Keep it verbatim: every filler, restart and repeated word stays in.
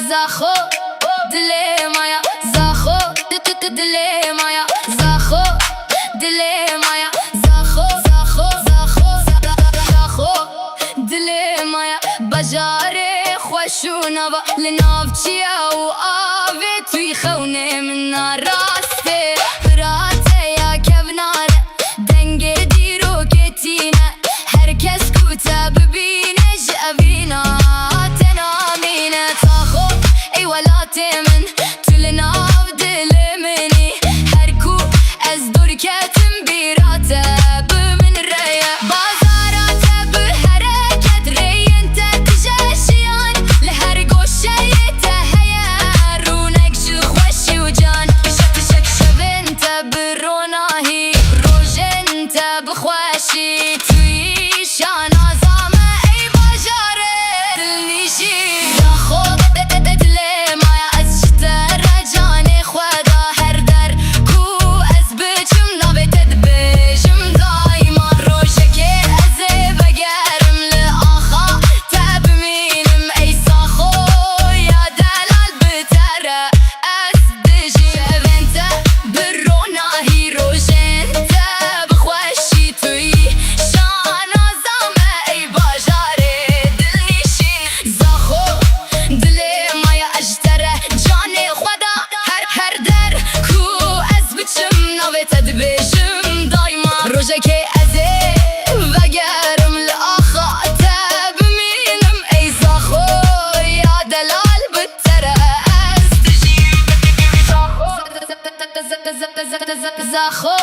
Zaxo, dilê maya, Zaxo, dilê maya, Zaxo, dilê maya, Zaxo, Zaxo, Zaxo, Zaxo, dilê maya, bajarê xweş û nava, li nav çiya û avê tu yî xewnê min a rastê, pirate ya kevnare. Dengê dîrokê tîne, her kes ku te bibîne ji evîna te namîne. Zaxo, ey welatê min, tu li nav dilê min î. Her ku ez dûr ketim bîra te, bi min re ye. Bazara te bi hereket, rêyên te tije jiyan, li her goşeyê te heye rûnek ji xweşî û can. Tişek tişek şevên te bi ronahî, rojên te bi xweşî, tu yî şanaza me ey bajarê dilnîşîn. Zaxo, dilê maya, ez ji te re canê xwe da, her der ku ez biçim navê te dibêjim daîma. Rojekê ez ê vegerim li axa te bimînim ey Zaxo ya delal, bi te re ez dijîm. Şevên te bi ronahî, rojên te bi xweşî, tu yî şanaza me ey bajarê dilnîşîn. Zaxo, dilê maya, ez ji te re canê xwe da, her, her der ku ez biçim navê te dibêjim daîma. Rojekê ez ê vegerim li axa te bimînim ey Zaxo ya delal, bi te re ez dijîm. Zaxo, Zaxo,